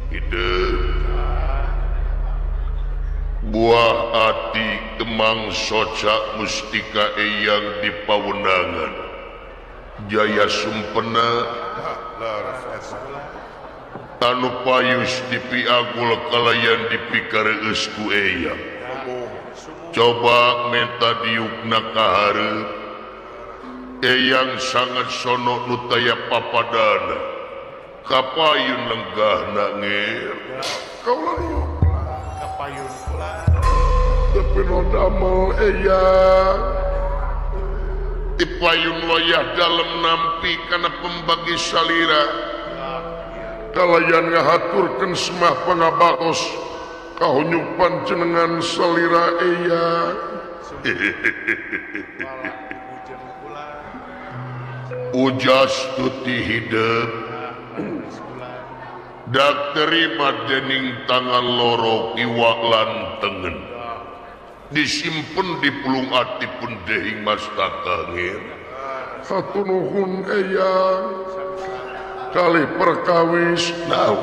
Hideung buah ati Kemang Soca Mustika Eyang di Pawenangan Jaya Sumpena anu payus dipiagul kalayan dipikareus ku Eyang. Coba menta diukna ka hareup Eyang sangat sono nu taya papadana kapayun lenggahna ngeur kaula kapayun kula tapi no damel Eyang dipayun wayah dalem nampi kana pembagi salira kalayan ngahaturkeun semah pangabakos kahunyupan jenengan salira Eyang. Ujas tuti hidup dak terima dening tangan loro kiwa lan tengen disimpen di pulung ati pun dehing mastaka ngir. Hatunuhun Eyang kali perkawis naon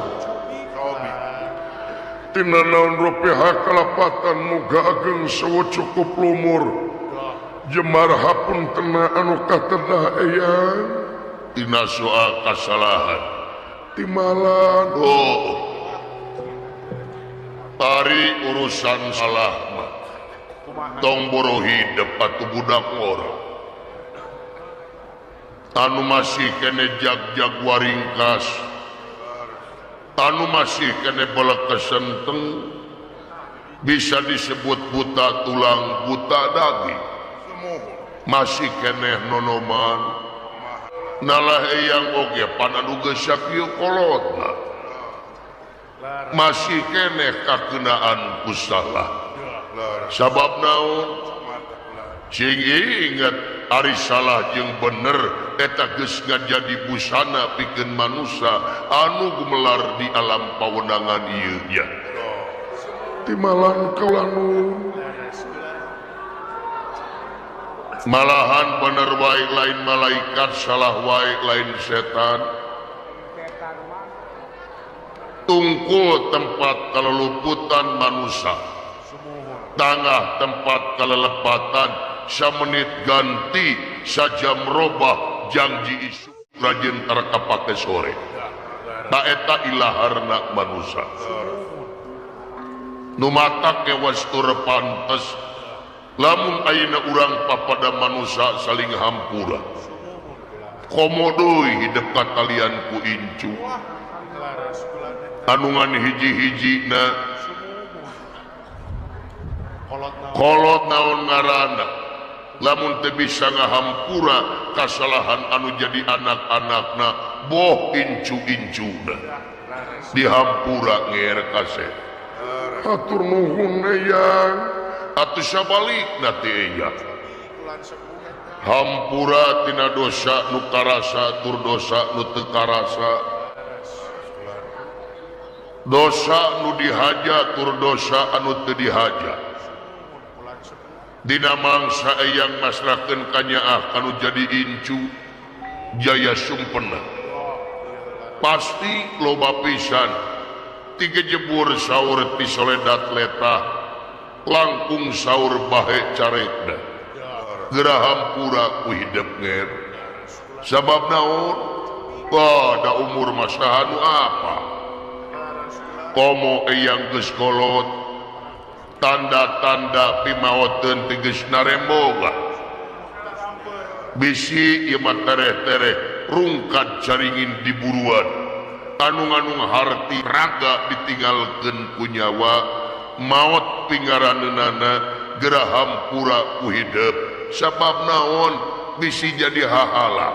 tina naon rupiah kalapatan muga ageng sewu cukup lumur jemar hapun kena anu katedah Eyang tina soal kasalahan timalan oh tari urusan salah mah tong boro hidep atuh budak ngora tanu masih kene jag-jag waringkas tanu masih kene belekesenteng bisa disebut buta tulang buta daging masih kene nonoman nalah Eyang oge pan anu geus sakieu kolotna masih kene kakenaan ku salah sabab naon sing inget ari salah jeung bener eta geus ngajadi busana pikeun manusa anu gumelar di alam pawenangan ieu nya timalan kaula nu malahan bener wae lain malaikat salah wae lain setan tungkul tempat kaluluputan manusa tangah tempat kalelepatan samenit ganti sajam robah janji isu rajin tarakapake sore ta eta ilaharna manusa nu matak wastur pantes lamun ayeuna urang papada manusa saling hampura komo deui hidep katalian ku incu anu ngan hiji-hijina kolot naon ngaranna lamun teu bisa ngahampura kasalahan anu jadi anak-anakna boh incu-incuna dihampura ngeer kasep hatur nuhun Eyang atuh sabalikna ti Eyang hampura tina dosa nu karasa tur dosa nu teu karasa dosa nu dihaja tur dosa anu teu dihaja dina mangsa Eyang masrahkeun kanyaah kanu jadi incu Jaya Sumpena pasti loba pisan tiga jebur saur ti soledat letah langkung saur bahe carekna geura hampura ku hidep nger sabab naon wah da umur masa anu apa komo Eyang geus kolot tanda-tanda pimaoteun teh geus naremboga bisi ieu mah tereh-tereh rungkad caringin di buruan anu-anu harti raga ditinggalkeun ku nyawa maot pingaraneunana geura hampura ku hidep sabab naon bisi jadi hahala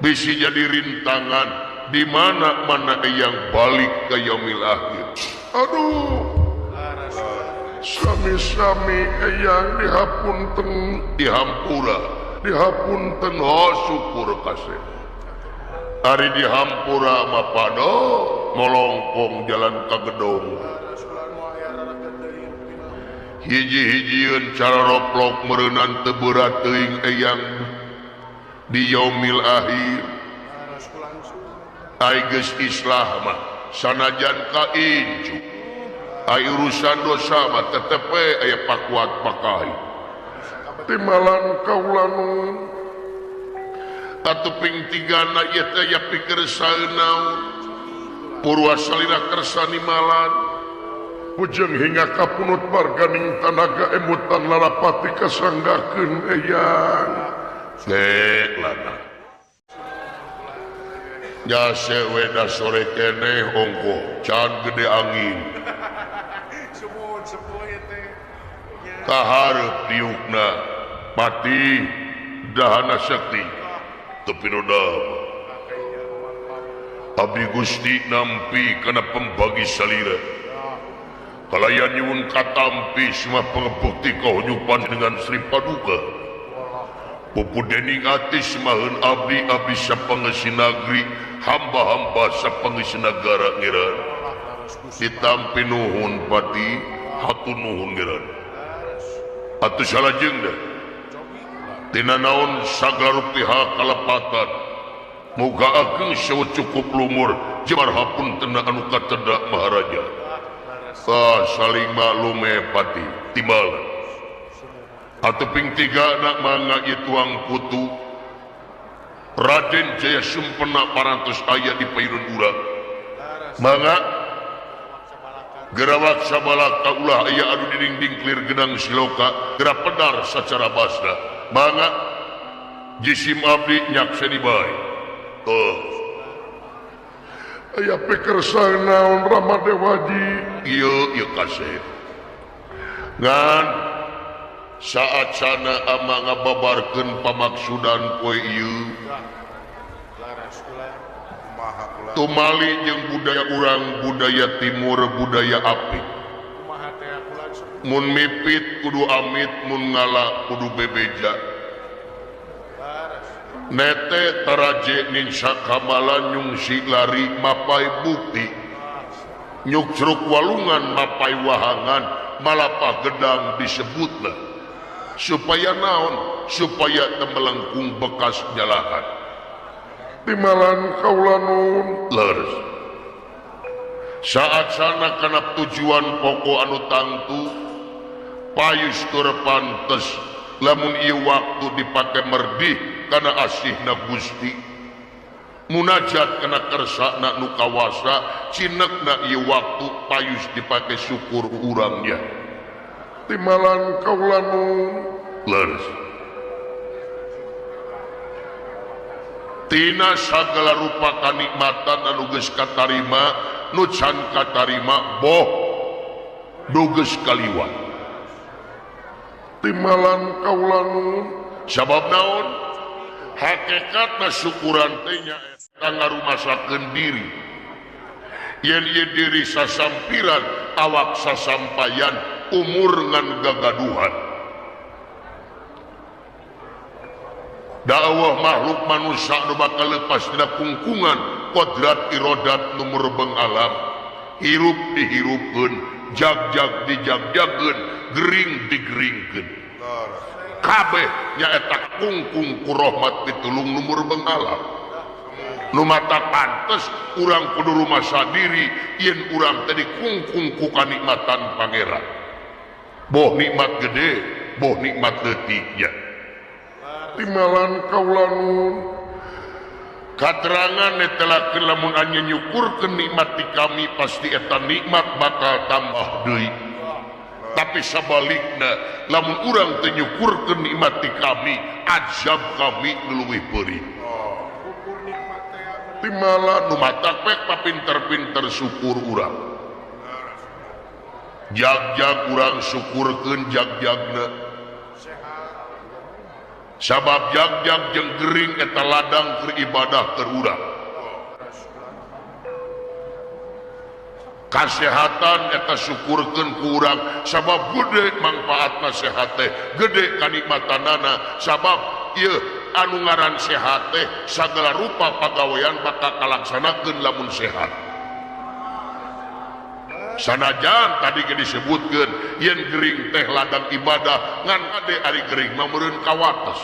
bisi jadi rintangan di mana-mana Eyang balik ke yaumil akhir. Aduh sami-sami Eyang dihapunten dihampura dihapunten oh syukur kasih ari dihampura mah pado molongkong jalan ka gedong hiji-hijieun cara roplok meureunan teu beurat teuing Eyang di yaumil akhir ai geus islah mah Sanajan ka incu. Ai urusan dosa mah tetep we aya pakuat pakai. Timalan kaula nuhun. Atuh ping tigana ieu teh aya pikir saeunaun. Purwa salira kersa nimalan. Bujeng hingga kapunut marganing tanaga emutan lalapati kasanggakeun eyang. Dek lana. Jase weda sore keneh ongko can gede angin. Kaharep diukna pati dahana sakti tepi nodama. Abdi Gusti nampi kana pembagi salira. Kalayan nyuwun katampi semua pengebukti kahunyupan dengan Sri Paduka. Pupu dening ati semaheun abdi abdi sapangesi nagri hamba-hamba sapangesi nagara ngiran. Ditampi nuhun pati hatur nuhun ngiran. Atuh salajengna tina naon sagala rupi hak kalepatan. Muga ageng sewu cukup lumur jemar hapunten anu katedak Maharaja. Ah, saling maklume pati timbalan. Atuh ping tiga anak mangga ieu tuang putu Raden Jaya Sumpena parantos aya di payun urang. Mangga gerawak sabalaka ulah aya anu dinding clear genang siloka gerak pedar sacara basna. Mangga jisim abdi nyakseni bae. Tuh. Aya pikir naon Rama Dewaji. Ieu ieu kasep. Ngan saat sana ama ngababarkeun pamaksudan poe ieu. Tumali jeung budaya urang, budaya timur, budaya apik. Mun mipit kudu amit, mun ngala kudu bebeja. Nete taraje ninsa kamala nyungsi lari mapai bukti. Nyukcruk walungan mapai wahangan malapah gedang disebutna. Supaya naon? Supaya temelengkung bekas nyalahan. Timalan kaula nuhun. Leres. Saat sana kana tujuan pokok anu tangtu payus tur pantes lamun ieu waktu dipake merdih kana asihna Gusti. Munajat kana kersana nu kawasa cinekna ieu waktu payus dipake syukur urangnya. Timalan kaula nuhun. Leres. Tina sagala rupa kanikmatan anu geus katarima nu can katarima boh nu geus kaliwat. Timalan kaula nuhun. Sabab naon? Hakikatna syukuran teh nyaeta ngarumasakeun diri. Yen ieu diri sasampiran, awak sasampayan, umur ngan gagaduhan. Dakwah makhluk manusia nu bakal lepas dina kungkungan kodrat irodat nu merebeng alam. Hirup dihirupkeun, jag-jag dijag-jagkeun, gering digeringkeun. Kabeh nyaeta kungkung ku rahmat pitulung nu merebeng alam. Nu mata pantes urang kudu rumasa diri yen urang teh dikungkung ku kanikmatan pangeran. Boh nikmat gede, boh nikmat leutiknya. Timalan kaula nuhun. Katerangan netelakeun lamun anjeun nyukurkeun nikmat di kami pasti eta nikmat bakal tambah deui. Tapi sabalikna lamun urang teu nyukurkeun nikmat di kami, azab kami leuwih peurih. Timala nu matak pek papinter-pinter syukur urang. Jag-jag urang syukurkeun jag-jagna. Sabab jag-jag jeung gering eta ladang keur ibadah keur urang. Kasehatan eta syukurkeun ku urang sabab gede mangfaatna sehat teh, gede kanikmatanana sabab ieu anu ngaran sehat teh sagala rupa pagawean bakal kalaksanakeun lamun sehat. Sanajan tadi ge disebutkeun yen gering teh ladang ibadah ngan ade ari gering mah meureun kawates.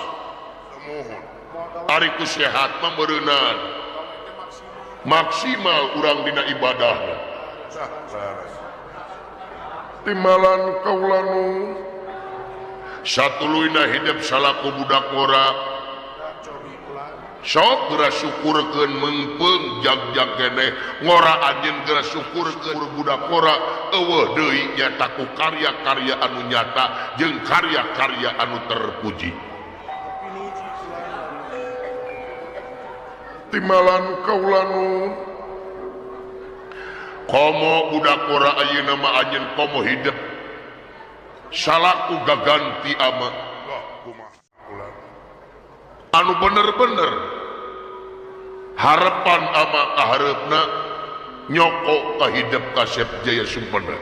Ari ku sehat mah meureunan. Maksimal urang dina ibadahna. Timalan kaula nun satuluyna hidup salaku budak ngora sok geura syukurkeun meungpeung jag-jag keneh ngora anjeun geura syukurkeun budak ngora eueuh deui nyata ku karya-karya anu nyata jeung karya-karya anu terpuji. Timalan kaula nun komo budak ngora ayeuna mah anjeun komo hidup salaku gaganti ama anu bener-bener harapan ama kahareupna nyoko ka hidup kasep Jaya Sumpena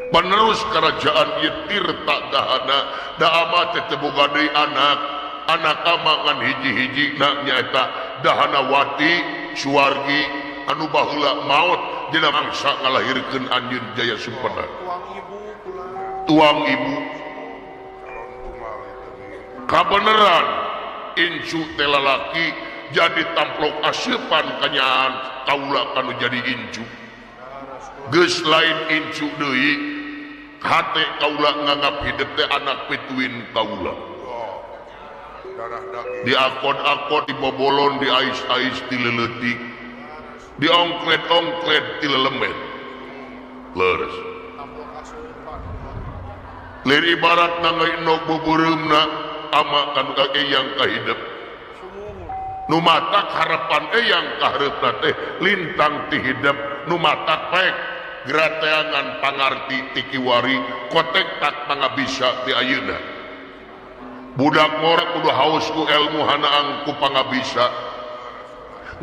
penerus kerajaan ieu Tirta Dahana da ama teh teu boga deui anak anak ama ngan hiji-hiji na nyaeta Dahanawati Suwargi anu baheula maot dina mangsa ngalahirkeun anjeun Jaya Sumpena tuang ibu kabeneran incu teh lalaki jadi tamplok aseupan kanyaan kaula kanu jadi incu geus lain incu deui hate kaula nganggap hidup teh anak pituin kaula diakon-akon dibobolon diais-ais dileuletik diongklet-ongklet dilelemet leres lir ibarat nangainok bubureumna ama kanu ka eyang kahidep nu matak harapan eyang kahareupna teh lintang ti hidep nu matak pek grateangan pangarti ti kiwari kotek tak pangabisa ti ayeuna budak ngora kudu haus ku ilmu hanaang ku pangabisa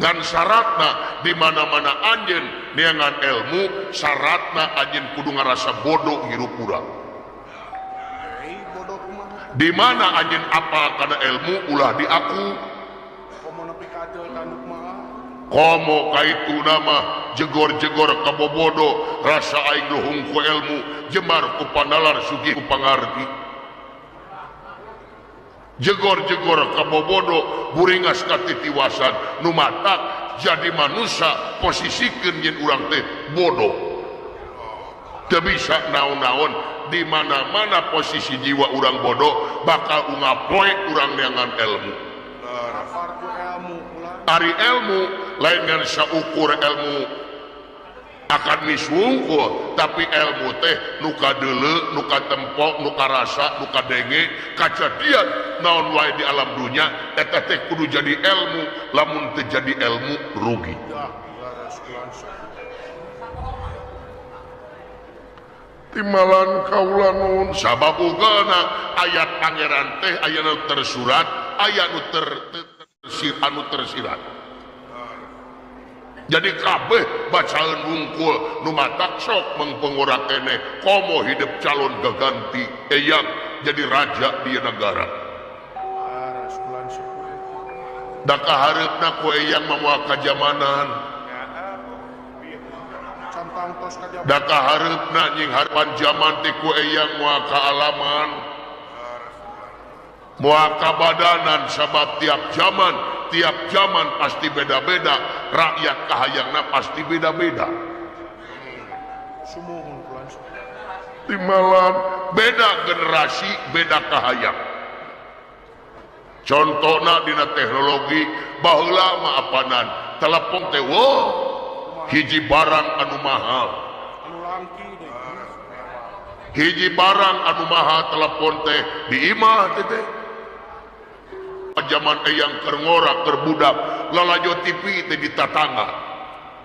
ngan syaratna di mana-mana anjeun neangan ilmu syaratna anjeun kudu ngarasa bodoh hirup urang. Di mana anjeun apal kana ilmu ulah diaku komo kaitu nama jegor-jegor kabobodo rasa aing luhung ku ilmu jemar ku panalar sugih ku pangarti jegor-jegor kabobodo buringas katitiwasan nu matak jadi manusia posisikeun yen urang teh bodoh teu bisa naon-naon di mana-mana posisi jiwa urang bodoh bakal ungapoe urang neangan ilmu. Ari ilmu lain ngan saukur ilmu akademis wungkul tapi ilmu teh nu kadeuleu nu katempok nu karasa nu kadenge kajadian naon wae di alam dunya eta teh kudu jadi ilmu lamun teu jadi ilmu rugi. Timalan kaula nun sabab ugana ayat pangeran teh aya nu tersurat aya nu anu tersirat jadi kabeh bacaan wungkul nu matak sok mengpengora keneh komo hidup calon gaganti eyang jadi raja di negara da kahareupna ku eyang mah kajamanan da kahareupna nying harapan jaman teh ku eyang moal kaalaman moal kabadanan sabab tiap zaman pasti beda-beda rakyat kahayangna pasti beda-beda timalan beda generasi beda kahayang contohna dina teknologi baheula mah apanan telepon teh wo hiji barang anu mahal hiji barang anu mahal telepon teh di imah teh zaman eyang keur ngora keur budak lalajo TV teh di tatangga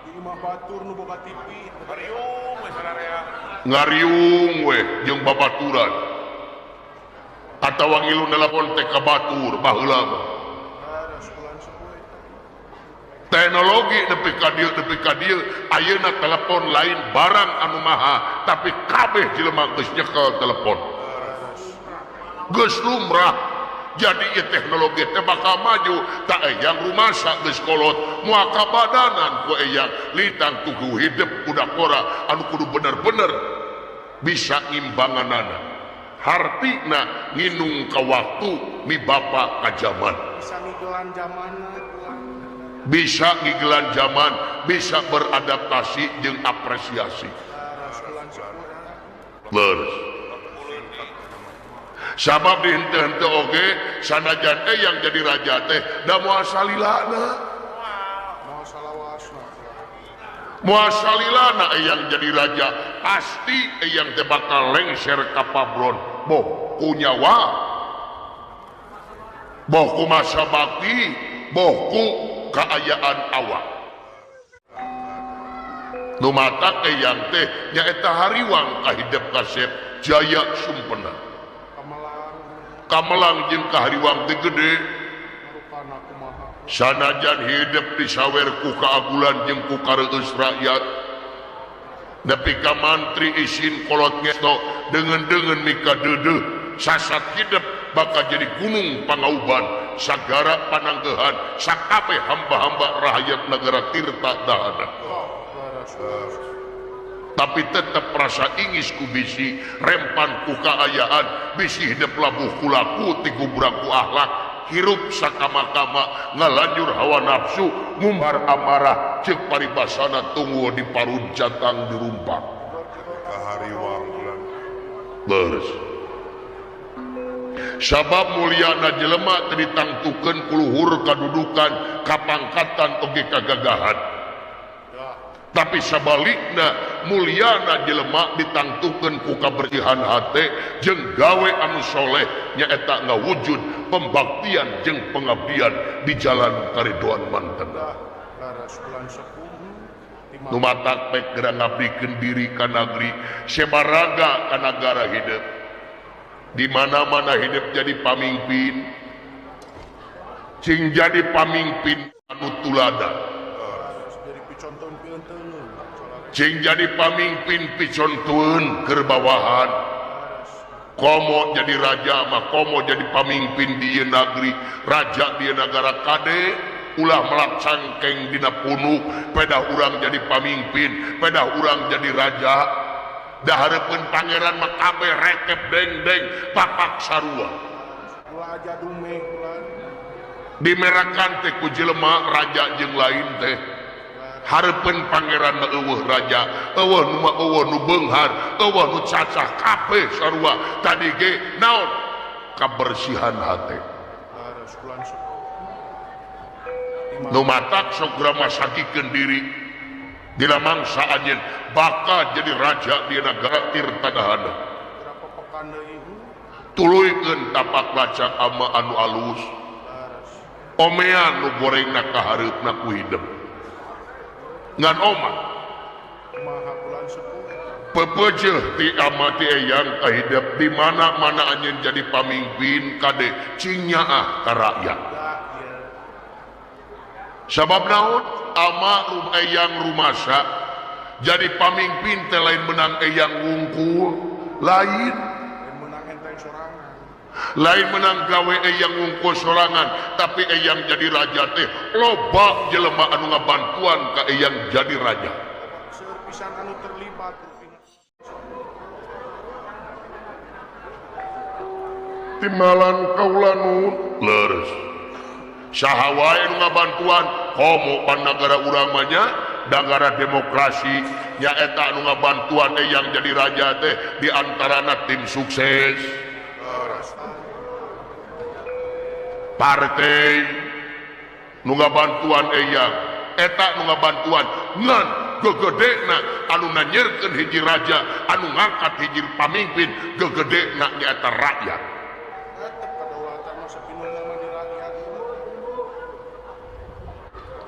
di imah batur nu boga TV ngariung we sararea ngariung we jeung babaturan atawa ngilu nelpon teh ka batur baheula mah teknologi nepi ka dieu ayeuna telepon lain barang anu maha tapi kabeh jelema geus nyekel telepon geus lumrah jadi ieu teknologi teh bakal maju tak eyang rumasa geus kolot moal kabadanan ku eyang lintang tugu hidup budak ora anu kudu bener-bener bisa ngimbanganana hartina nginung ka waktu mi bapa ka jaman bisa ngigelan jamanna. Bisa ngigelan zaman, bisa beradaptasi jeung apresiasi. Leres. Sabab di henteu-henteu oge sanajan yang jadi raja teh da moal salilana. Moal salilana yang jadi raja pasti yang teh bakal lengser ka pabron. Boh ku nyawa, boh ku masa bakti, boh ku kaayaan awak. Nu matak eyang teh nyaeta hariwang kahidep kasep jaya sumpena. Kamelang jeung kahariwang teh gede. Sanajan hidup disawer ku kaagulan jeung ku kareueus rakyat. Nepi ka mantri isin kolot ngesto deungeun-deungeun mika deudeuh sasat hidup bakal jadi gunung pangauban sagara pananggehan sakabeh hamba-hamba rakyat negara Tirta Dahana. Tapi tetap rasa ingis ku bisi rempan ku kaayaan bisi hidup labuh kulaku tigubrak ku akhlak hirup sakama-kama ngalanjur hawa nafsu ngumbar amarah ceuk paribasana tunggu di parun jatang dirumpak kahariwang. Leres. Sabab mulyana jelema teu ditangtukeun ku luhur kadudukan kapangkatan oge kagagahan. Tapi sabalikna mulyana jelema ditangtukeun ku kabersihan hate jeung gawe anu soleh nyaeta ngawujud pembaktian jeung pengabdian di jalan karidoan mantena. Nu matak pek geura ngabdikeun diri ka nagri sebaraga ka nagara hidup. Di mana-mana hidup jadi pamimpin, cing jadi pamimpin anu tuladan, cing jadi pamimpin picontueun keur bawahan. Komo jadi raja mah komo jadi pamimpin di ieu nagri, raja di ieu nagara kade ulah melak cangkeng dina punuk, pedah urang jadi pamimpin, pedah urang jadi raja. Dahareupun pangeran mah kabeh rekep deng-deng papak sarua. Dimerakan teh ku jelema raja jeung lain teh. Hareupeun pangeran mah eueuh raja, eueuh nu mah eueuh nu beunghar, eueuh nu cacah kabeh sarua. Tadi ge naon? Kabersihan hate. Nu matak sok geura masakikeun diri dina mangsa anjeun bakal jadi raja di negara Tirta Dahana. Tuluykeun tapak lacak ama anu alus, omean nu gorengna ka hareupna ku hideung. Ngan omat pepeujeuh ti ama ti eyang ka hidup di mana-mana anjeun jadi pamimpin kade cing nyaah ka rakyat. Sabab naon? Ama eyang rumasa jadi pamimpin teh lain menang eyang wungkul, lain lain menang gawe eyang wungkul sorangan, tapi eyang jadi raja teh loba jelema anu ngabantuan ka eyang jadi raja. Timalan kaula nuhun. Leres. Saha wae nu ngabantuan komo pan nagara urang mah nya nagara demokrasi nyaeta anu ngabantuan eyang jadi raja teh di antarana tim sukses partai nu ngabantuan eyang eta nu ngabantuan ngan gegedena anu nanyerkeun hiji raja anu ngangkat hiji pamimpin gegedena nyaeta rakyat.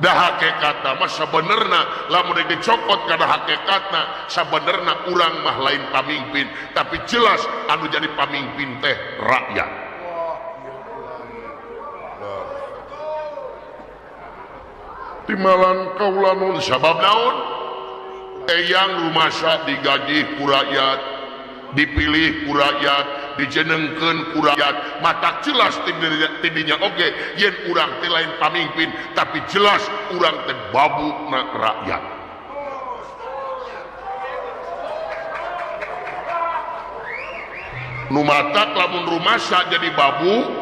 Da hakikatna mah sabenerna lamun dicokot kana hakikatna sabenerna urang mah lain pamimpin, tapi jelas anu jadi pamimpin teh rakyat. Timalan kaula nuhun. Sabab naon? Eyang rumasa digaji ku rakyat, dipilih ku rakyat, dijenengkeun ku rakyat, mata jelas tidinya oge yen urang teh lain pamimpin, tapi jelas urang teh babuna rakyat. Nu matak lamun rumasa jadi babu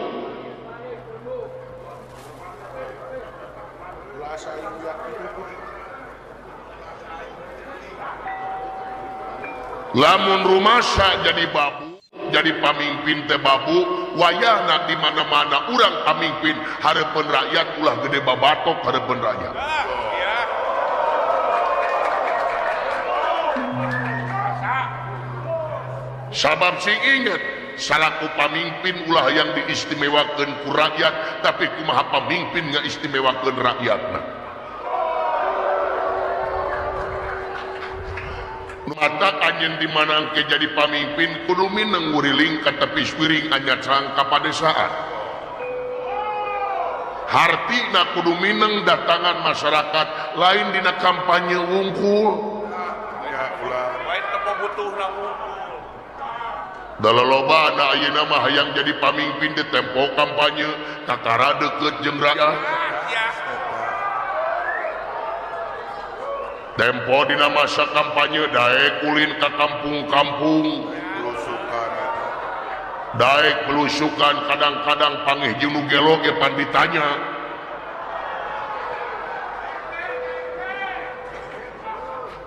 Lamun rumasa jadi babu, jadi pamimpin teh babu, wayahna di mana-mana urang pamimpin hareupeun rakyat ulah gede babatok hareupeun rakyat. Sabab sing inget salaku pamimpin ulah yang diistimewakeun ku rakyat, tapi kumaha pamimpin ngaistimewakeun rakyatna. Mata anjeun di mana engke jadi pamimpin kudu mineng nguriling ka tepi wiring anyacang ka padesaan. Hartina kudu mineng datangan masyarakat lain dina kampanye wungkul. Lain teu butuhna wungkul. Da lolobana ayeuna mah hayang jadi pamimpin di tempo kampanye kakara deukeut jeung rakyat. Tempo dina masa kampanye daek ulin ka kampung-kampung, daek belusukan, kadang-kadang pangih jeung nu gelo ge pan ditanya.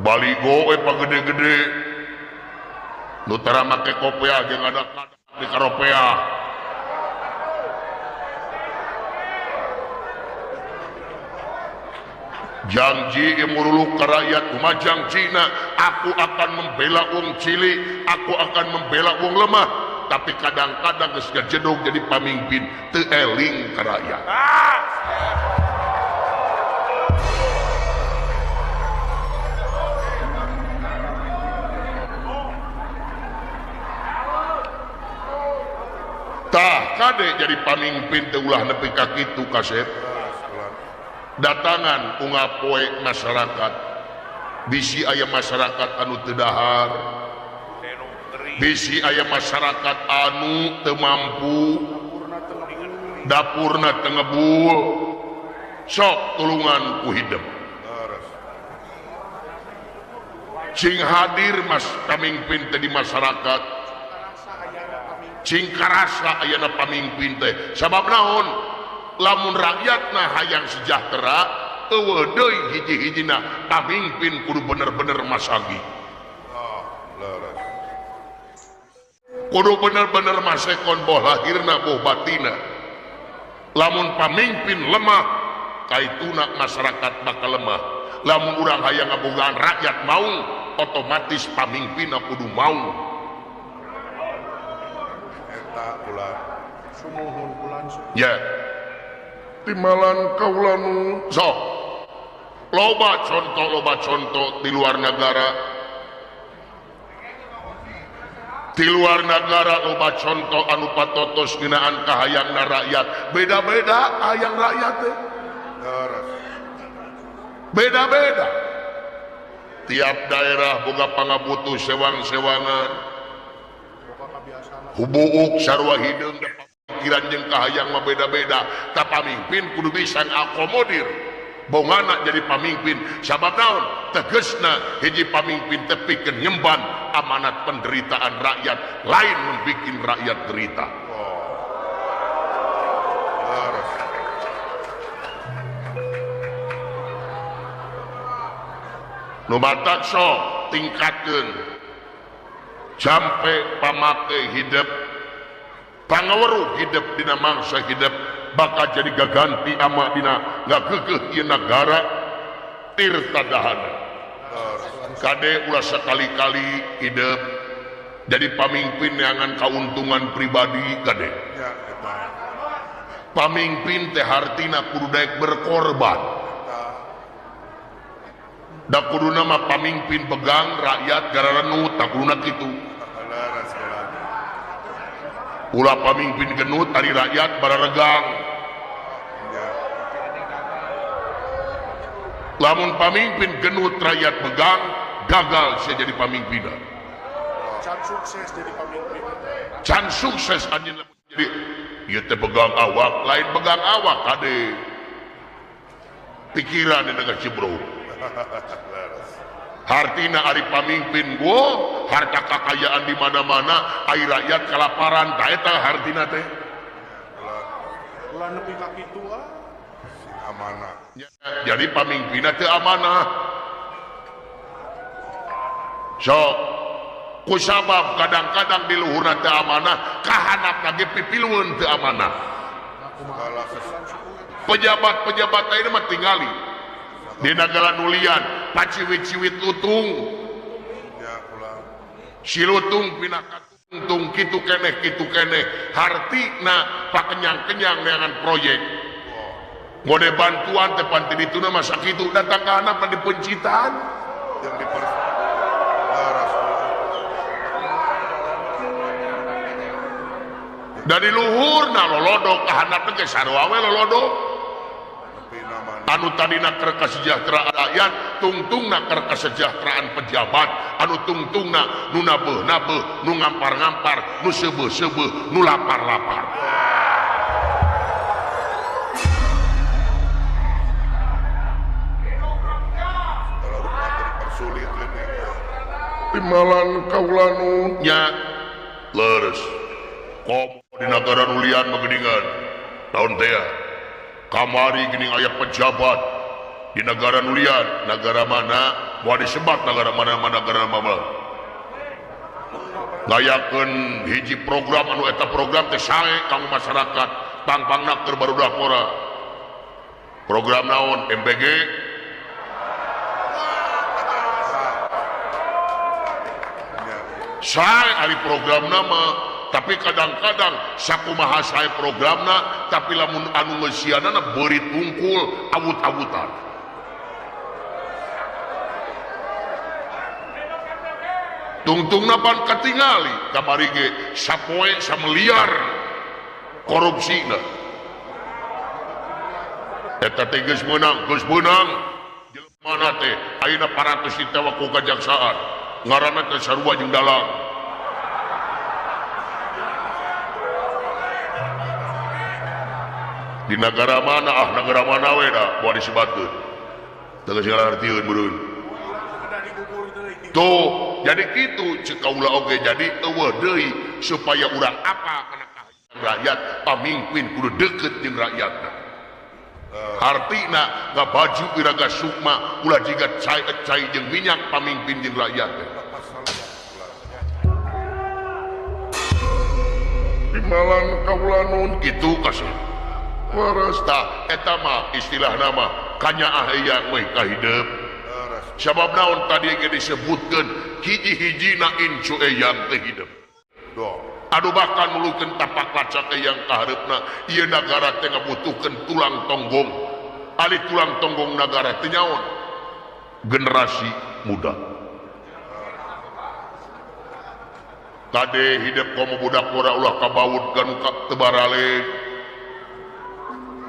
Baligo we pagede-gede nu tara make kopiah jeung ada di karopeah. Janji muruluk ke rakyat kumajang Cina, aku akan membela wong cilik, aku akan membela wong lemah, tapi kadang-kadang geus gajedog jadi pamimpin teu eling ka rakyat. Tah kade jadi pamimpin teu ulah nepi ka kitu kasep. Datangan unggal poe masyarakat, bisi aya masyarakat anu teu dahar, bisi aya masyarakat anu teu mampu, dapurna teu ngebul, sok tulungan ku hidep. Cing hadir mas pamimpin teh di masyarakat, cing karasa ayana pamimpin teh, sabab naon? Lamun rakyatna hayang sejahtera, eueuh deui hiji-hijina pamimpin kudu bener-bener masagi. Kudu bener-bener masekon boh lahirna boh batina. Lamun pamimpin lemah, kaituna masyarakat bakal lemah. Lamun urang hayang ngabogaan rakyat mau, otomatis pamimpinna kudu mau. Eta ulah sumuhun bulan. Ya. Timalan kaula nu sok loba contoh di luar negara, di luar negara loba contoh anu patotos ngeunaan kahayangna rakyat, beda-beda hayang rakyat teh, beda-beda tiap daerah boga pangabutuh sewang-sewangan, hubuuk sarua hideung pikiran jeung kahayang mah beda-beda, ta pamimpin kudu bisa ngakomodir bongana jadi pamimpin. Sabab naon? Tegesna hiji pamimpin teh pikeun nyemban amanat penderitaan rakyat, lain membikin rakyat derita. Nu matak sok tingkatkeun sampe pamake hidup, pangaweruh hidup dina mangsa hidup bakal jadi gaganti ama dina ngagegeuh ieu nagara tirta dahana. Kade ulah sekali-kali hidup jadi pamimpin neangan kauntungan pribadi kade. Pamimpin teh hartina kudu daek berkorban. Da kuduna mah pamimpin pegang rakyat gararenut, tak kuduna kitu. Ulah pamimpin genut ari rakyat bararegang. Lamun pamimpin genut rakyat begang, gagal saya jadi pamimpin. Can sukses jadi pamimpin. Can sukses anjeun jadi ieu teh begang awak, lain begang awak kade. Pikiran dina cibro. Hartina ari pamimpin gua, harta kekayaan di mana-mana, ari rakyat kelaparan, ta eta hartina teh. Ulah nepi ka kitu ah. Amanah. Jadi pamimpinna teu amanah. Sok Ku sabab kadang-kadang di luhurna teu amanah kahanapna ge pipilueun teu amanah. Pejabat-pejabat lain mah tingali di nagara nulian paciwit-ciwit lutung si lutung pinakatung kitu keneh hartina pakenyang-kenyang neangan proyek ngode bantuan teh panti dituna masa kitu datang ka handap di pencitan yang dari luhurna lolodok ka handap teh sarua we lolodok anu tadina keur kasejahteraan rakyat tungtungna keur kesejahteraan pejabat anu tungtungna nu nabeuh-nabeuh nu ngampar-ngampar nu seubeuh-seubeuh nu lapar-lapar. Timalan kaula nu nya leres komo di nagara nulian mageningan tahun teh kamari geuning aya pejabat di negara nulian negara mana moal disebat negara mana negara mana ngayakeun hiji program anu eta program teh sae kanggo masyarakat pangpangna keur barudak ngora program naon MBG sae ari program nama tapi kadang-kadang sakumaha sae programna tapi lamun anu ngeusianana beurit wungkul awut-awutan tungtungna pan katingali kamari ge sapoe sameliar korupsina eta teh geus meunang jelema teh ayeuna parantos ditewak ku kajaksaan ngaranna teh sarua jeung dalang. Di negara mana ah negara mana we da moal disebatkeun teu geus ngarartieun meureun tuh jadi kitu ceuk kaula oge jadi eueuh deui supaya urang apa kana kahayang rakyat pamimpin kudu deukeut jeung rakyatna hartina ngabaju iraga sukma ulah jiga cai jeung minyak pamimpin jeung rakyat teh. Timalan kaula nun kitu kasih tah eta mah istilah nama kanyaah eyang we ka hidup sabab naon tadi ge disebutkeun hiji-hijina incu eyang teh hidup anu bahkan nulukeun tapak lacak eyang ka hareupna ieu nagara teh ngabutuhkeun tulang tonggong ari tulang tonggong nagara teh nyaon generasi muda kade hidup komo budak ora ulah kabaut kanu teu barale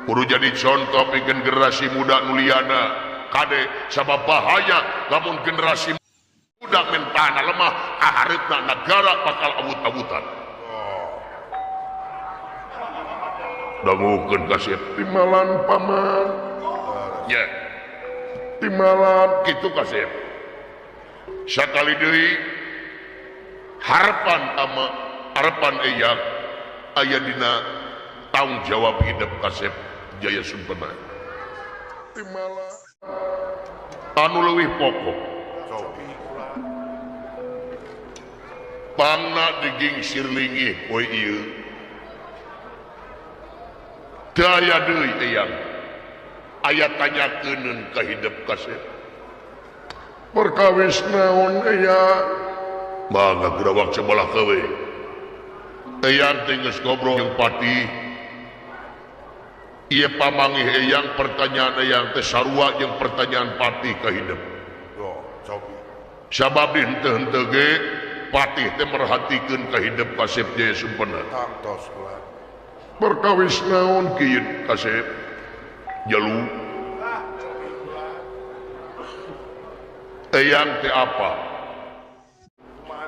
kudu jadi contoh pikeun generasi muda nuliana kade sabab bahaya lamun generasi muda mentana lemah kahareupna nagara bakal awut-awutan. Dangukeun kasep timalan paman nya timalan kitu kasep sakali deui harapan ama harapan eyang aya dina tanggung jawab hidup kasep Jaya Sumpena timala anu leuwih pokok pangna digingsir linggih poe ieu teu aya deui eyang aya tanyakeunun ka hidup kasep perkawis naon eyang mangga gerawak sebelah kewe eyang teh geus ngobrol jeung patih ieu pamangih eyang pertanyaan eyang teh sarua jeung pertanyaan patih ka hidup. Sabab henteu-henteu ge patih teh merhatikeun ka hidup kasep Jaya Sumpena. Perkawis naon kieu kasep jalu eyang teh apa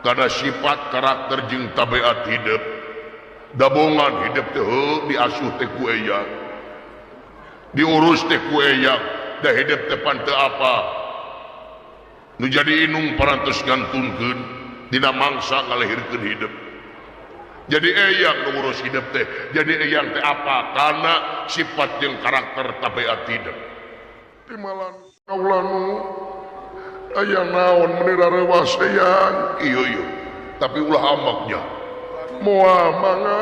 karena sifat karakter jeung tabiat hidup dabongan hidup teh diasuh teh ku eyang diurus teh ku eyang da hidup teh pan teu apa nu jadi inung parantos ngantunkeun dina mangsa ngalahirkeun hidup. Jadi eyang nu ngurus hidup teh jadi eyang teh apa karena sifat jeung karakter tabiat hidup. Timalan kaula nu aya naon meuni rarewas eyang ieu ieu Tapi ulah amaknya. Moal mangga.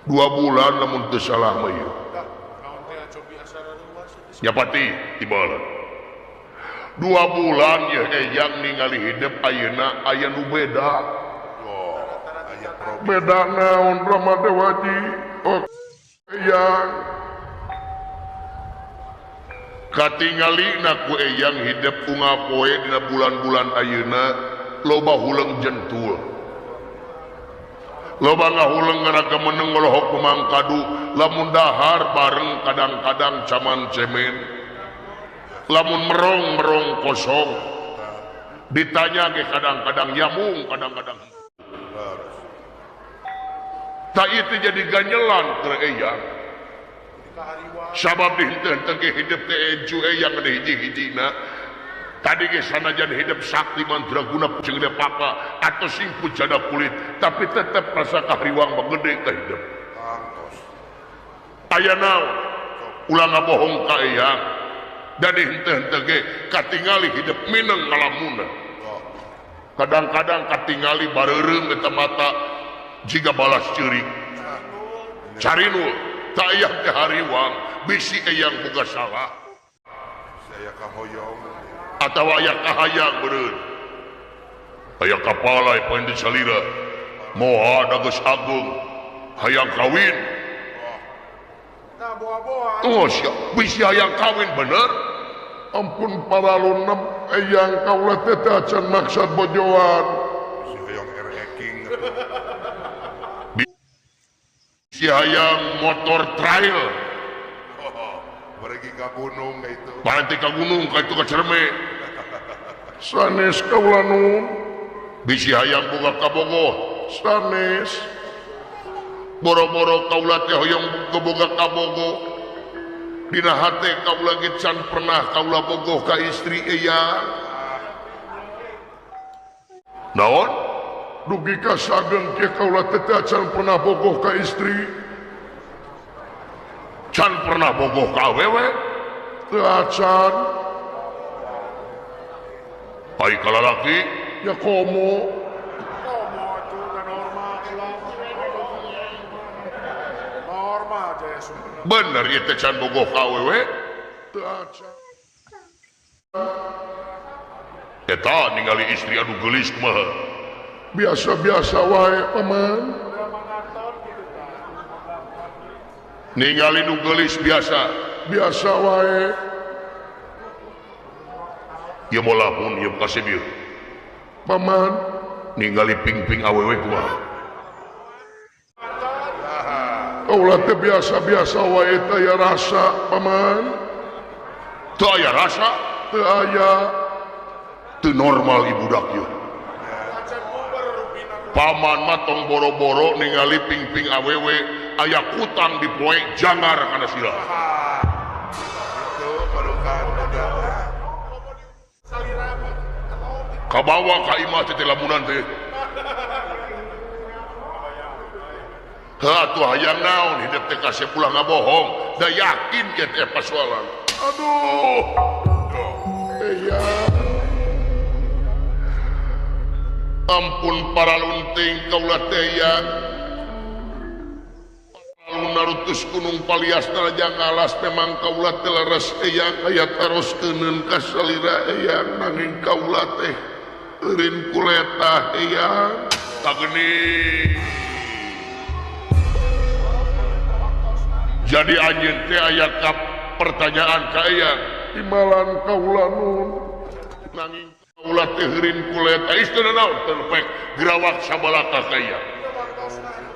2 bulan lamun teu salah mah ieu. Nyapati tibalan. 2 bulan ya eyang ningali hidup ayeuna aya nu beda. Beda naon Rama Dewaji? Oh, eyang katingalina ku eyang hidup unggal poe dina bulan-bulan ayeuna loba huleng jentul. Loba ngahuleng ngaraga meneng ngolohok pemangkadu lamun dahar bareng kadang-kadang caman cemen. Lamun merong-merong kosong. Ditanya ge kadang-kadang yamung, kadang-kadang. Tak itu jadi ganyelan keur eyang. Sabab dihenteu ge hidup teh eju eyang gede hiji-hijina. Tadi ge sanajan hidup sakti mandraguna jeung papa atau sing pujana kulit, tapi tetep rasa kahriwang mah gede ka hidup. Aya naon? Ulah ngabohong ka eyang. Dan dihenteu ge katingali hidup mineng ngalamunna. Kadang-kadang katingali bareureum eta mata jiga balas ceurik. Carinu tak aya teh hariwang bisi eyang boga salah. Saya kahoyong atawa aya kahayang beureun. Aya kapalai poin di salira. Moha da geus agung hayang kawin. Oh sia, bisi hayang kawin bener. Ampun paralun eyang kaula teh acan maksad bojoan. Bisi hayang ereking. Bisi hayang motor trail. Oh, pergi ka gunung ka itu. Berarti ka gunung ka itu ka Cerme. Sanes kaula nun. Bisi hayang boga kabogoh. Sanes. Boro-boro kaula teh hoyong boga kabogoh. Dina hate kaula ge can pernah kaula bogoh ka istri eyang. Naon? Dugi ka sageng ke kaula teh acan pernah bogoh ka istri. Can pernah bogoh ka awewe? Teu acan. Ai ka lalaki? Ya komo. Komo atuh da normal ulah. Normal aja ya sumberna. Bener ieu teh can bogoh ka awewe? Teu acan. Eta ningali istri anu geulis kumaha? Biasa-biasa wae paman. Ningali nu geulis biasa. Biasa wae. Ieu molah pun ieu kasih bieu. Paman ningali ping-ping awewe kumaha? Kaula teh biasa-biasa wae teh aya rasa paman. Teu aya rasa? Teu aya. Teu normal ibu budak ieu. Paman mah tong boro-boro ningali ping-ping awewe aya kutang di poe jangar kana sirah. Itu barukan kabawa ka imah teh lamunan teh. Heuh atuh hayang naon hidup teh kasep ulah ngabohong, da yakin ge teh pasualan. Aduh. Eyang. Ampun para lunting kaula teh yang narutus gunung palias raja ngalas memang kaula teh leres eyang aya taros keuneun ka salira eyang nanging kaula teh eureun kuletah eyang tageni. Jadi anjeun teh aya ka pertanyaan ka eyang imalan kaula nun nanging kaula teh eureun kuletah istana naon teu pek gerawak sabalaka ka eyang.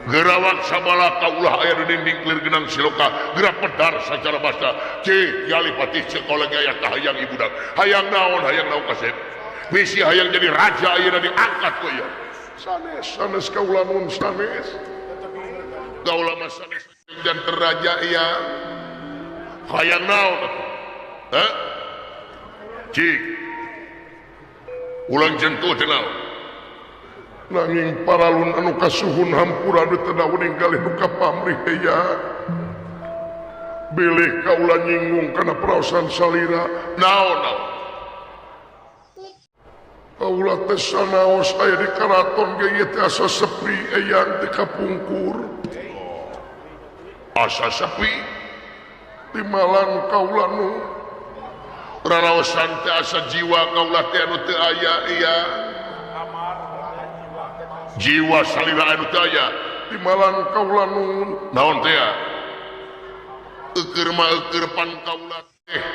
Gerawak sabalaka ulah aya di dinding kelir genang siloka gerak pedar sacara basta cik gali patih sekolah aya kahayang ibudak hayang naon kasep bisi hayang jadi raja ayeuna diangkat ku ieu sanes sanes kaula nun sanes kaula mah sanes dan teraja ieu hayang naon heh cik ulang jentuh teh naon nanging paralun anu kasuhun hampura nu teu dauning galih nu kapamrih eyang bilih kaula nyinggung kana peraosan salira naon naon Kaula teh sanaos aya di karaton ge ieu teh asa sepi eyang teh kapungkur. Asa sepi timalan kaula nu raraosan teh asa jiwa kaula teh anu teu aya eyang. Jiwa salira anu teu aya timalan kaula nu naon teh eueur mah eueur pan kaula teh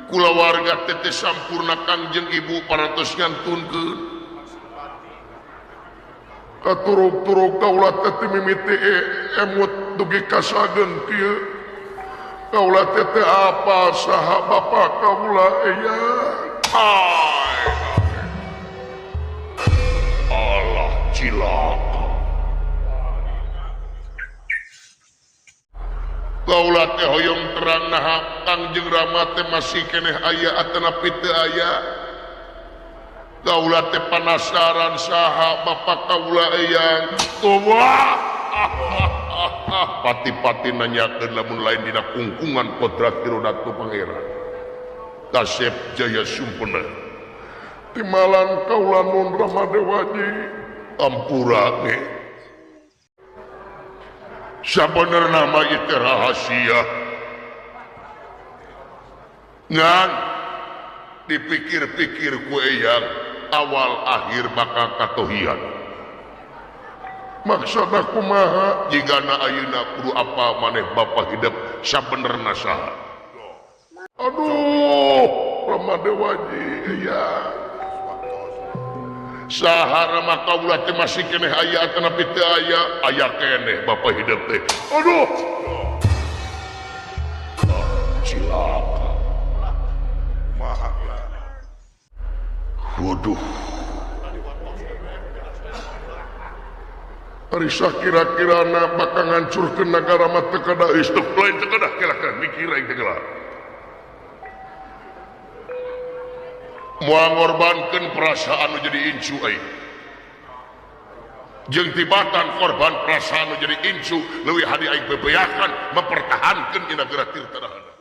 kulawarga teh teh sampurna Kangjeng Ibu parantos ngantunkeun katurug-turug kaula teh teu mimiti emut dugi kasageun kieu kaula teh teu apa saha bapa kaula eyang. Allah cilaka kaula teh hoyong terang naha Kangjeng Rama teh masih keneh aya atanapi teu aya. Kaula teh panasaran saha bapa kaula eyang. Tuwa pati-pati nanyakeun lamun lain dina kungkungan kodrat Irodatu Pangeran Kasep Jaya Sumpena timalan kaula nun Rama Dewaji ampura ge sabenerna mah ieu teh rahasia ngan dipikir-pikir ku eyang awal akhir bakal katohian. Maksudna kumaha jigana ayeuna kudu apa maneh bapa hidup sabenerna saha. Aduh Rama Dewaji eyang saha Rama kaula teh masih keneh aya atanapi teu aya aya keneh bapa hidup teh. Aduh cilaka kumaha. Waduh Arisa kira-kirana bakal ngancurkeun nagara mah teu kada geus teu lain teu kedah kela-kela mikir aing teh kela moal ngorbankeun perasaan nu jadi incu aing jeung tibatan korban perasaan nu jadi incu leuwih hadi aing bebeakan mempertahankeun dina negara Tirta Dahana.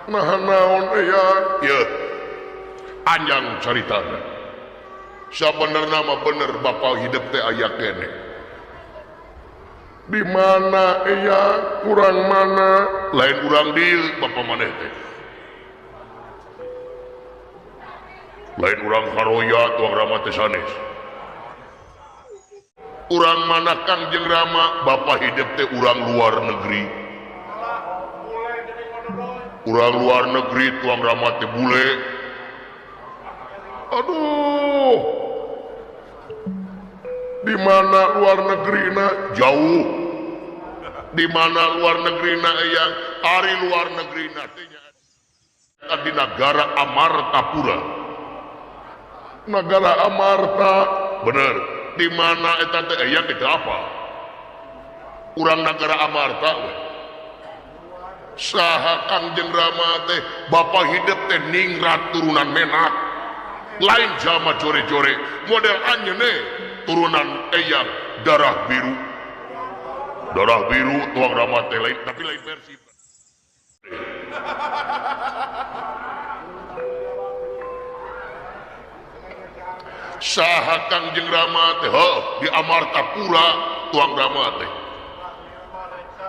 Naha naon eyang ieu anjang caritana sabenerna mah bener bapa hidup teh aya keneh. Di mana eyang urang mana lain urang dieu bapa maneh teh lain urang karoya tuang Rama teh sanes. Urang mana Kangjeng Rama bapa hidup teh urang luar negeri. Urang luar negeri tuang Rama teh bule. Aduh di mana luar negerina jauh. Di mana luar negerina eyang ari luar negerina teh di negara Amartapura. Negara Amarta bener. Di mana eta teh eyang itu apa urang negara Amarta we. Saha Kangjeng Rama teh bapa hidup teh ningrat turunan menak lain jama jore-jore model anjeun turunan eyang darah biru. Darah biru tuang Rama teh lain tapi lain versi. Saha Kangjeng Rama teh heuh di Amartapura tuang Rama teh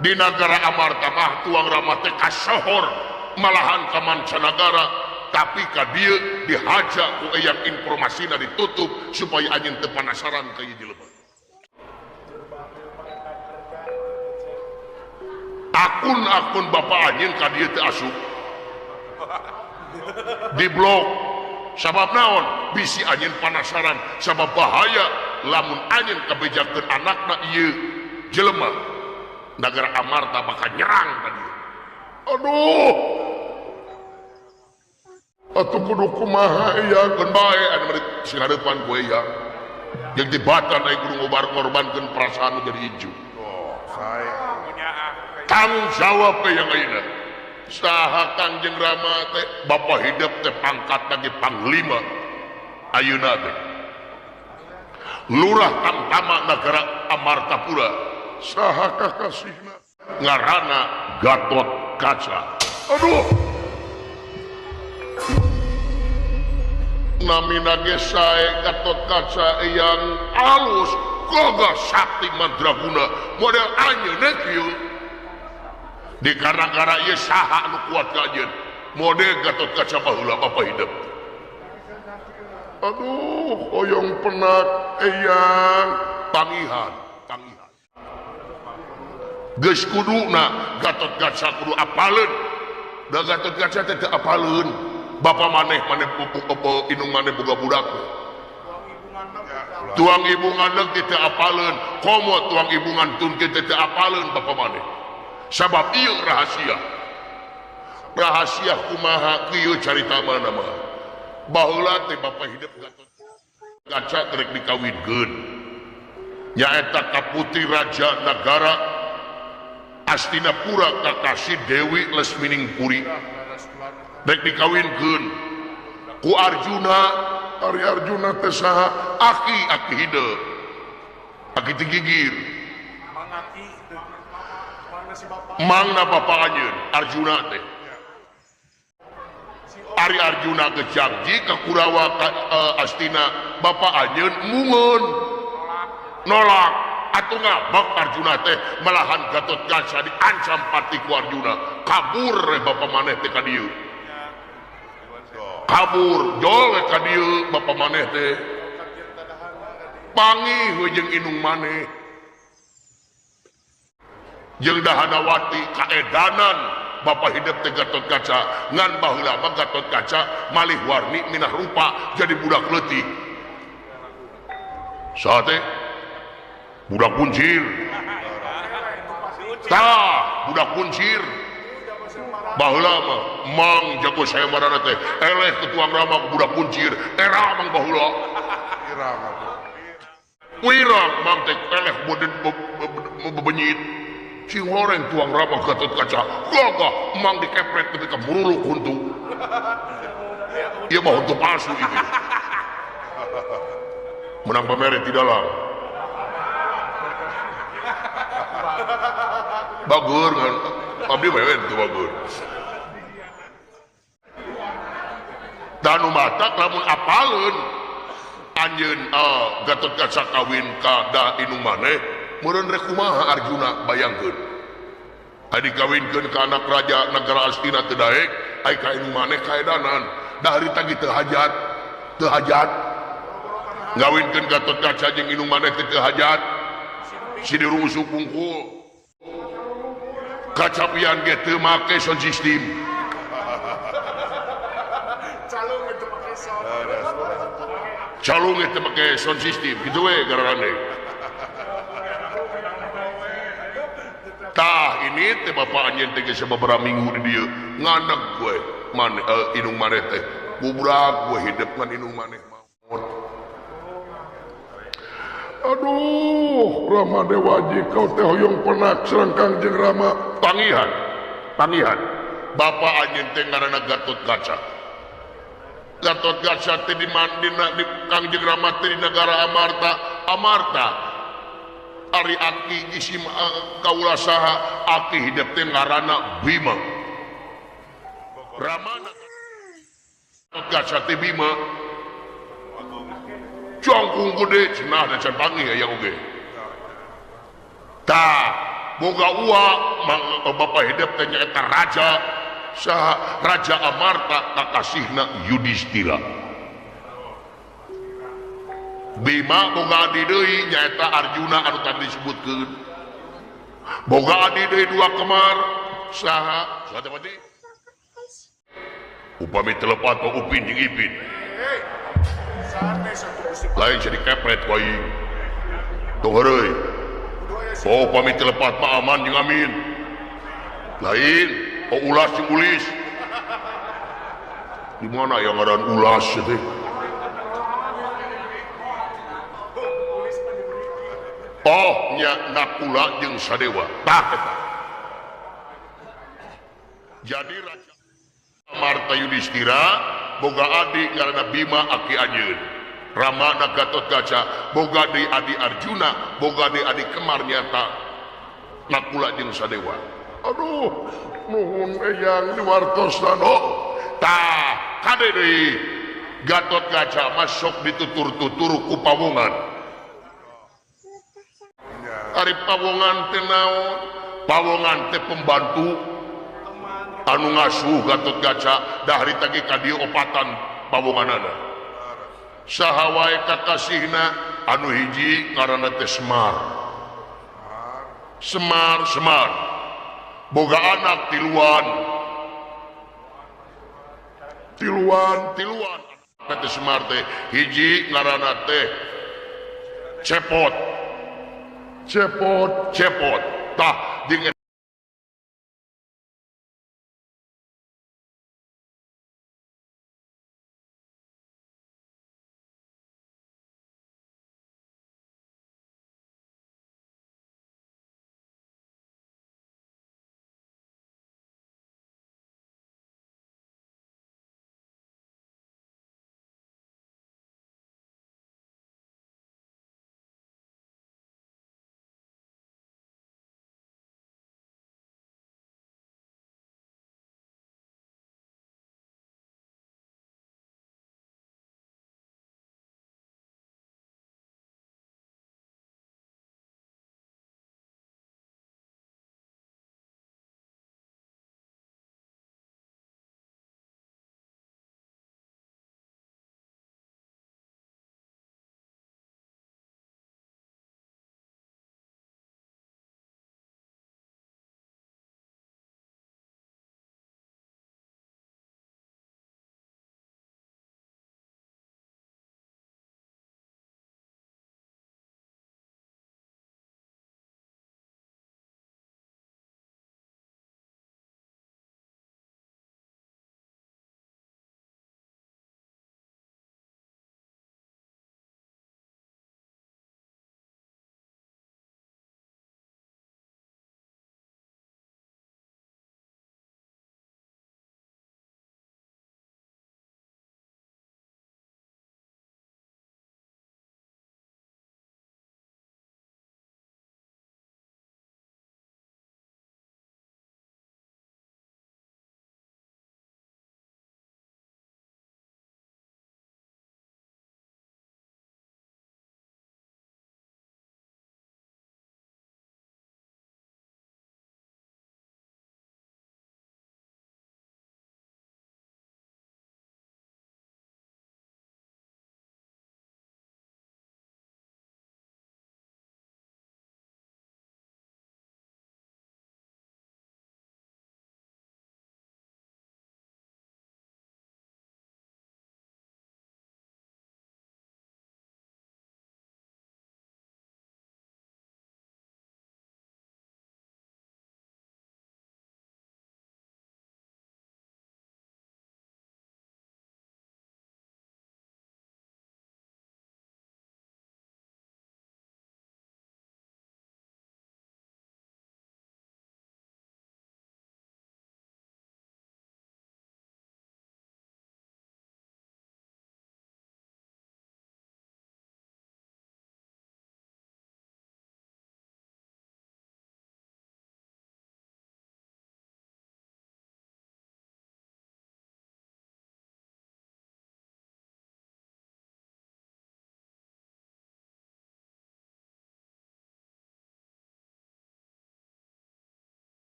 di negara Amarta mah tuang Rama teh kasohor malahan ka mancanagara tapi ka dieu dihaja ku eyang informasina ditutup supaya anjeun teu panasaran ka ieu jelema. Akun-akun bapa anjeun ka dieu teu asup diblok sabab naon bisi anjeun panasaran sabab bahaya lamun anjeun kabejakeun anakna ieu jelema negara Amarta bakal nyerang ka dieu. Aduh atuh kudu kumaha eyang keun bae anu meureun sing hareupan ku eyang jeung tibatan aing kudu ngorbankeun perasaan nu jadi incu. Oh sae tanggung jawab yang ayeuna saha Kangjeng Rama teh bapa hidup teh pangkat lagi panglima ayeuna teh lurah tamtama negara Amartapura saha kakasihna ngaranna Gatot Kaca. Aduh Namina ge sae Gatot Kaca yang alus gagah sakti mandraguna model anjeun kieu. Di gara-gara ieu saha anu kuat ka anjeun? Model Gatot Kaca baheula bapa hidup. Aduh, hoyong penak eyang pangihan, pangihan. Geus kuduna Gatot Kaca kudu apaleun. Da Gatot Kaca teh teu apaleun. Bapa maneh maneh indung maneh boga budak. Tuang ibu ngandeg teh teu apaleun, komo tuang ibu ngantun teh teu apaleun bapa maneh. Sabab ieu rahasia. Rahasia kumaha kieu carita mana mah. Baheula teh bapa hidup Gatot Kaca rek dikawinkeun. Nyaeta ka putri raja nagara Astinapura kakasih Dewi Lesmining Puri. Rek dikawinkeun ku Arjuna. Ari Arjuna teh saha? Aki aki hideung. Aki teu gigir. Mangna bapa anjeun Arjuna teh. Ari Arjuna ge janji ka Kurawa ka Astina bapa anjeun mungun nolak atuh ngabak Arjuna teh malahan Gatot Kaca diancam pati ku Arjuna kabur we bapa maneh teh ka dieu kabur jol we ka dieu bapa maneh teh pangih we jeung indung maneh jeung Dahanawati kaedanan bapa hidup teh Gatot Kaca ngan baheula mah Gatot Kaca malih warni minah rupa jadi budak leutik saha teh budak kuncir tah budak kuncir baheula mah mang jago saya marana teh eleh ketuang rama budak kuncir era mang baheula wirang mang teh eleh bebenyit sing horeng tuang rama Gatot Kaca gagah mang dikepret ketika muruluk huntu ieu mah huntu palsu itu menang pamere tidak lang bagur kan abdi wewe teu bagur danu matak lamun apaleun anjeun Gatot Kaca kawin ka da indung maneh meureun rek kumaha Arjuna bayangkeun adi kawinkeun ka anak raja negara Astina teu daek ai ka indung maneh kaedanan da harita ge teu hajat teu hajat ngawinkeun Gatot Kaca jeung indung maneh teh teu hajat si dirungsup bungkul kacapian ge teu make sound system calung teu make sound system kitu we gararane tah ini teh bapa anjeun teh geus sababaraha minggu di dieu nganeg we maneh indung maneh teh gubrak we hidup ngan indung maneh maot. Aduh, Rama Dewaji kau teh hoyong penak sareng Kangjeng Rama. Pangihan, pangihan. Bapa anjeun teh ngaranna Gatot Kaca. Gatot Kaca teh di di Kangjeng Rama teh di negara Amarta. Amarta ari aki isim kaula saha aki hidup teh ngaranna Bima. Ramana Gatot Kaca teh Bima. Jangkung gede cenah da can panggih aya oge. Tah, boga uwa bapa hidup teh nyaeta raja saha Raja Amarta kakasihna Yudhistira. Bima boga adi deui nyaeta Arjuna anu tadi disebutkeun. Boga adi deui dua kemar saha saha teh pati? Upami telepat Upin jeung Ipin. Lain jadi kepret ku aing. Tong heureuy. Oh pamit telepat Pak Aman jeung Amin. Lain, oh ulas jeung ulis. Di mana yang ngaran ulas teh? Oh nya Nakula jeung Sadewa. Tah eta. Jadi Raja Amarta Yudhistira boga adi ngaranna Bima aki anjeun. Ramana Gatot Kaca boga deui adi Arjuna boga deui adi kemar nyata Nakula jeung Sadewa. Aduh, nuhun eyang diwartosan. Oh, tah kade deui Gatot Kaca masuk ditutur-tutur ku pawongan. Ari pawongan teh naon? Pawongan teh pembantu anu ngasuh Gatot Kaca dah harita ge ka dieu opatan pawonganana. Saha wae kakasihna anu hiji ngaranna teh Semar. Semar Semar boga anak tiluan. Tiluan tiluan teh Semar teh hiji ngaranna teh Cepot. Cepot Cepot tah jeung